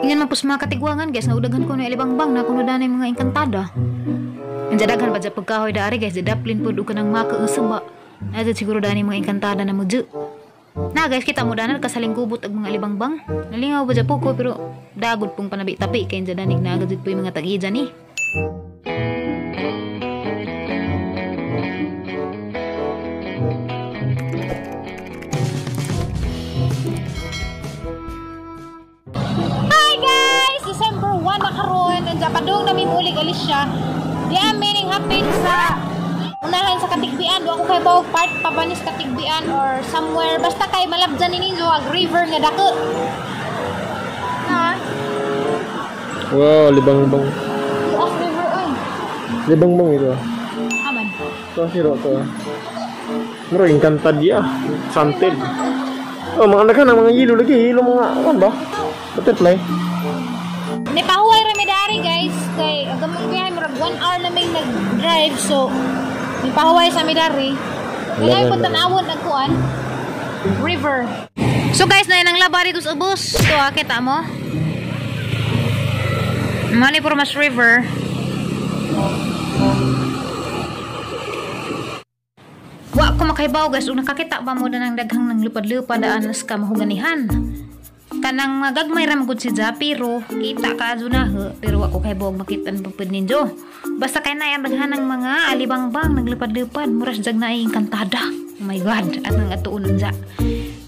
Ingan man pus mga katigwangan guys, naudaghan ko na alibangbang na kuno danay mga engkantada. Ang daghan pa sa pagkahoy daari guys, daplin pud og kanang makausaba. Naa siguro dani mga engkantada na mudyo. Na guys, kita mo danan kasaling gubot og mga alibangbang. Nalingaw ba po ko pero dagod pong panabi tapi kay danig naagad po yung mga tag-ija ni. Hi guys! December 1 na karon, nandiyan padung nami mulig Alicia. Di meaning hapit sa unahan sa Katigbian, do ako kay bawog part pabanis Katigbian or somewhere basta kay malabjan ni ninyo ag river nga dako. Na. Wow, libangbang. Off river oy. Libangbang ito. Aman. To siro to. Mura Encantadia, Santed. Oh, mga daghan ang mga yelo lagi, yelo mga ano ba? Butterfly. Ni pahuway ra mi dari guys kay agamang biyahe murag 1 hour na may nag-drive so ni pahuway sa mi dari. Kaya po tanawon ang kuan river. So guys, na ang laba dito sa ubos. To kita mo. Manipur mas river. Wa ko makaibaw guys, ug nakakita ba mo na ng daghang nang lupad-lupad daan sa kamahuganihan. Kanang magagmay ra magud si Ja, pero kita ka adto na pero wa ko kaibaw makitan pud ninyo. Basta kay na ang daghan ng mga alibangbang naglupad-lupad, mura jag na engkantada. Oh my god, at nang atuon unja.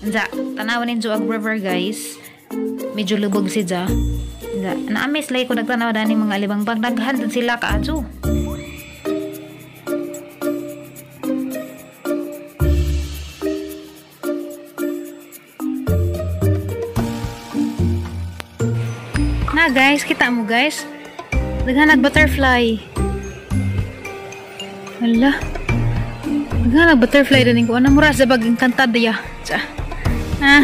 Unja, tanawan ninyo ang river guys. Medyo lubog si Ja. Unja, na-amaze lay ko nagtanaw dani mga alibangbang, daghan dun sila kaadto. Na guys, kita mo guys. Daghan nag butterfly. Hala. Daghan nag butterfly daning ko. Ano mura sa bag engkantada ya. Tsa. Ah.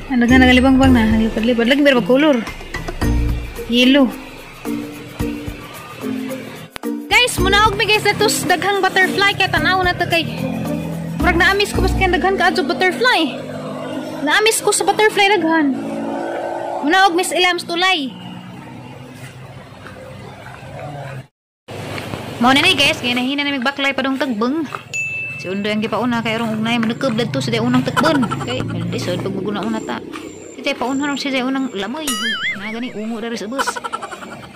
Daghan nagalibang-bang na, naglipad-lipad lagi pero color. Yellow. Guys, munaog mi guys datos daghang butterfly kay tan-aw na ta kay murag naamis ko basta kay daghan kaadto butterfly. Naamis ko sa butterfly daghan. Munaog mis ilams tulay. Mao na ni guys, kay nahina na magbaklay padung tagbeng. Si Undoy ang gipauna kay arong ugnay manukab dadto sa unang takbon. Kay lisod pag maguna-una ta. Si Jay paunhan si Jay unang lamoy. Na gani ungo dari sa bus.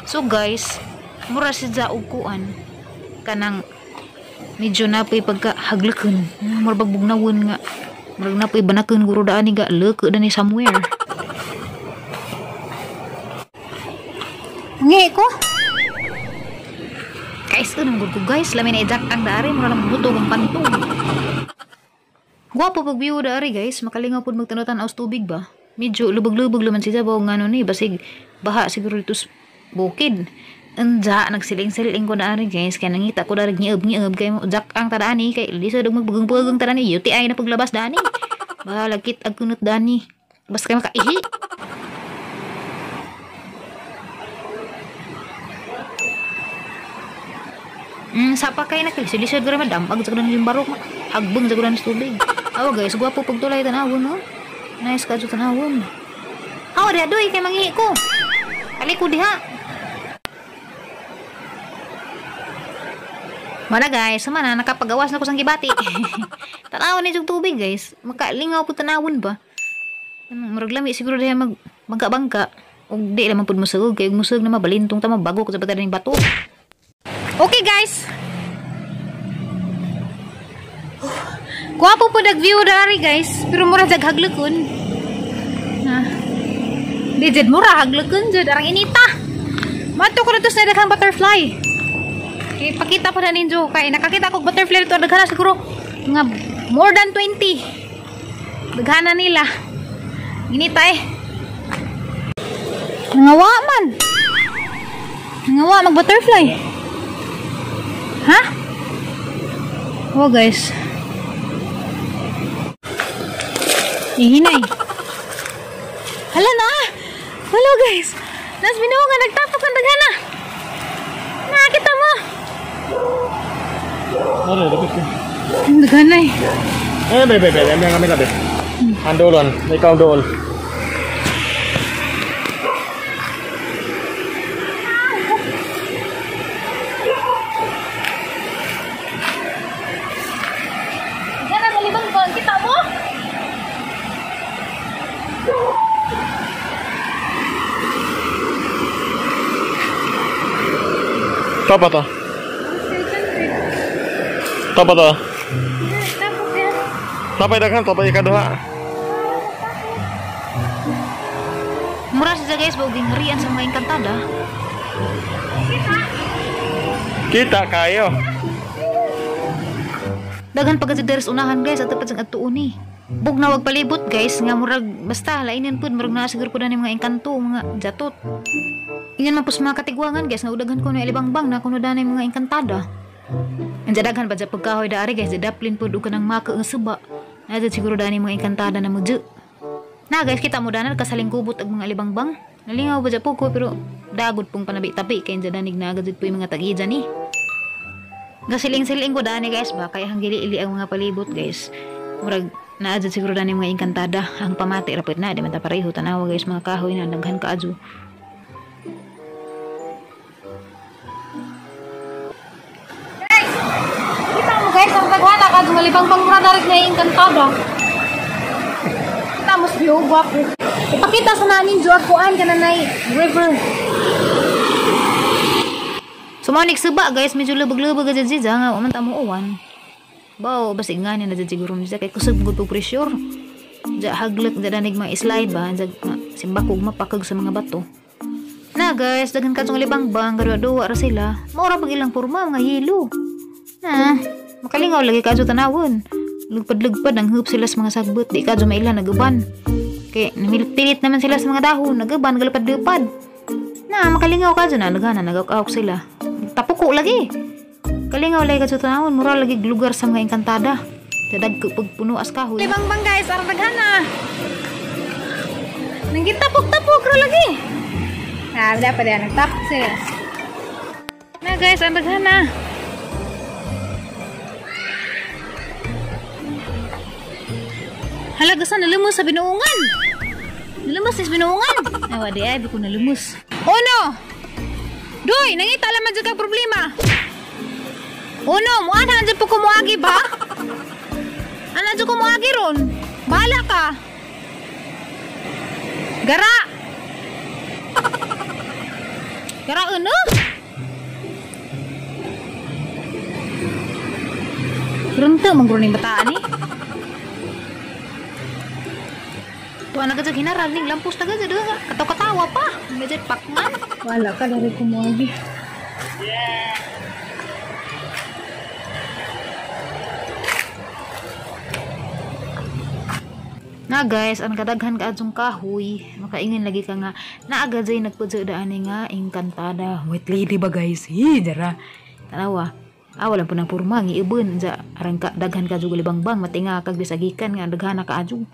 So guys, mura si Ja og kuan kanang medyo napoy pagka haglakon. Mura bag bugnawon nga. Murag napoy banakan guro daan ni ga leke dani somewhere. Ngi ko. Guys, unang gud ko guys, lami na ijak ang dari, mura lang butog ang pantong. Gwapo pag view dari guys, makalingaw pud magtanutan aus tubig ba. Medyo lubog-lubog luman siya bawo ngano ni basig baha siguro dito sa bukid. Anja nagsiling-siling ko dari guys, kay nangita ko dari ngiub-ngiub kay jak ang tadani kay lisod og magbugong-bugong tadani UTI na paglabas dani. Bahala kit ag kunot dani. Basta kay makaihi. Sapa kay na kay lisod gura madam ag sa kunan barok hagbong sa kunan tubig. Awa guys, gwapo pagtulay tanawon no. Nice ka tanawon. Awa diha doy kay mangihi ko. Ali ko diha. Mana guys, sama na nakapagawas na ko sang gibati. Tanawon ni jug tubig guys. Makalingaw pud tanawon ba. Murag lami siguro diha mag bangka-bangka. Ug di lamang pud musug kay musug na mabalintong ta mabago ko sa pagka ning bato. Okay guys. Gwapo po dag view dari guys, pero mura jag haglakon. Na. Di jud mura haglakon jud arang inita. Mato ko dito sa daghang butterfly. Kay pakita pa na ninyo kay nakakita ko butterfly dito daghan na siguro nga more than 20. Daghan na nila. Inita eh. Nangawa man. Nangawa mag butterfly. Ha? Oh guys. Ihinay. Hala na. Hello guys. Nas binuo nga nagtapok ang daghana. Nakita mo. Ano, dapat ko. Ang daghana eh. Eh, be, be, be, kami labi. Andolon, ikaw dool. Tapa ta. Tapa ta. Tapay daghan, tapay ikaduha. Mura siya guys, bauging harian sa mga engkantada. Kita kayo. Daghan pa kasi deres unahan guys at dapat sang adtuon ni. Bug na wag palibot guys nga murag basta lainan pud murag naa siguro pud ani mga engkanto, mga jatot. Ingan man pud sa mga katigwangan guys nga udaghan ko na ilibangbang na kuno danay mga engkantada. Ang daghan pa sa pagkahoy daari guys, daplin pud og kanang maka nga suba. Naa siguro dani mga engkantada na mudyo. Na guys, kita mo danan kasalingkubot og mga libangbang. Nalingaw ba po ko pero dagod pong panabi-tabi kay danig na agad po yung mga tag-ija ni. Gasiling-siling ko dani guys ba kay hanggili-ili ang mga palibot guys. Murag naa jud siguro dani mga engkantada. Ang pamati rapit na di man ta pareho tanawa guys mga kahoy na daghan kaadyo. Guys, kita mo guys ang tagwana kadto malibang-bang mura darit na engkantada. Kita mo view gwapo. Ipakita sa nanin juag kuan kananay river. Sumonik suba guys, medyo lubog-lubog jud siya nga wa man ta muuwan. Baw basig nga ni na jud siguro siya kay kusog gud pug pressure. Ja haglak ja danig mga slide ba, ja simbakog mapakag sa mga bato. Na guys, daghan kadtong libangbang gaduwa ra sila. Mao ra pag ilang porma mga yelo. Na, makalingaw lagi kadto tanawon. Lugpad-lugpad ang hup sila sa mga sagbot, di kadto maila naguban. Kay namilip-pilit naman sila sa mga dahon, naguban galupad-lupad. Na makalingaw kadto na nagana nagawk-awk sila. Tapuko lagi. Kalingaw lagi kadto tanawon, mura lagi lugar sa mga engkantada. Dadag pagpuno as kahoy. Libangbang guys, arang daghana. Nanggitapok-tapok ra lagi. Ah, dapat yan nagtapok sila. Na guys, ang daghana. Halaga sa nalumos sa binuungan. Nalumos sa binuungan. Ay, wadi ay, di ko nalumos. Uno! Doy, nangita laman dyan ka problema. Uno, muanhan dyan po kumuagi ba? Ano dyan kumuagi ron? Bahala ka. Gara! Gara, uno? Runto, mangguruning bataan eh. Tuan na gadya hinaral ning lampos na gadya doon. Kataw-katawa pa. Medyo pakman. Wala ka dari kumuagi. Yeah. Na guys, ang kadaghan kaadtong kahoy. Makaingin lagi ka nga naagad jay nagpudyo daan nga engkantada. White lady ba guys? Hi, dara. Tanawa. Ah, wala po nang purma ngiibon ja arang ka daghan ka jud libangbang matinga kag bisagikan nga daghan na kaadyo.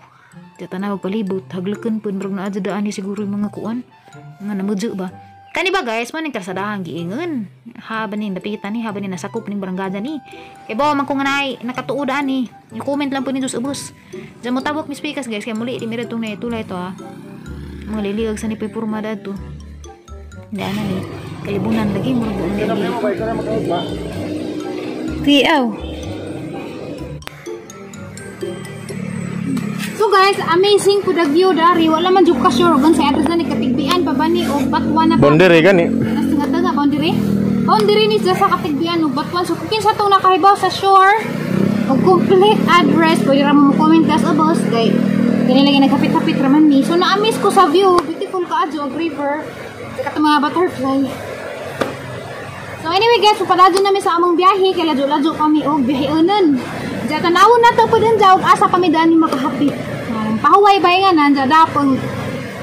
Tanaw palibot haglakan pud murag naa daan ni siguro yung mga kuan nga namudyo ba kani ba guys man ning karsadahan giingon haba ning dapitan ni haba ni nasakop ning barangay ni kay bawa man ko nga naay nakatuo daan ni i-comment lang po ninyo sa ubos diyan mo tabok mis pikas guys kay muli di mi retong na itulay to ha mga liliag sa ni purma dadto daan na ni kalibunan lagi murag buong tiaw. So guys, amazing po the view dari. Wala man jud ka sure kung sa address na ni Katigbian pa ba ni o Batwan na pa. Boundary gani. Nasa nga boundary. Boundary ni siya sa Katigbian o Batwan. So kung kinsa tong nakahibaw sa shore og complete address, pwede ra mo comment guys above kay gani lagi naghapit-hapit ra man ni. So na-amaze ko sa view, beautiful kaadyo og river. Saka mga butterfly. So anyway guys, papadadyo nami sa among biyahe kay ladyo-ladyo kami og biyaheonon. Diya tanawon na to pud ang og asa kami dani makahapit. Pahuway ba nga nandiya dapong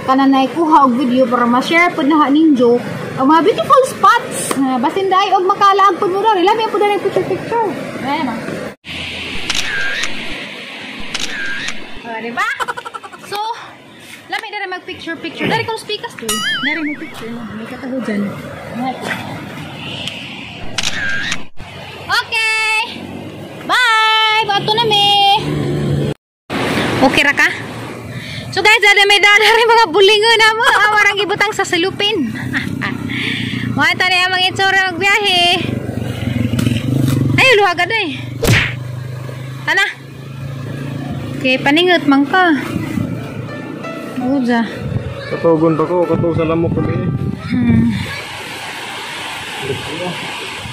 kananay kuha og video para ma-share pud na ninyo ang mga beautiful spots. Basin daay og makalaag pud mo diri. Lami pud na picture picture. Ayan oh. Oh, di ba? So, lami diri mag picture picture. Dari kong speakers to. Dari mo picture. May kataho dyan. Okay. Bye. Bato na mi. Okay ra ka? So guys, ada may dadari mga bulingon na mo. Warang gibutang sa salupin. Mga tani ang mga itsura magbiyahe. Ay, luhaga na eh. Tana. Okay, paningot man ka. Uja. Katugon pa ko, katong sa lamok kami. Lagi.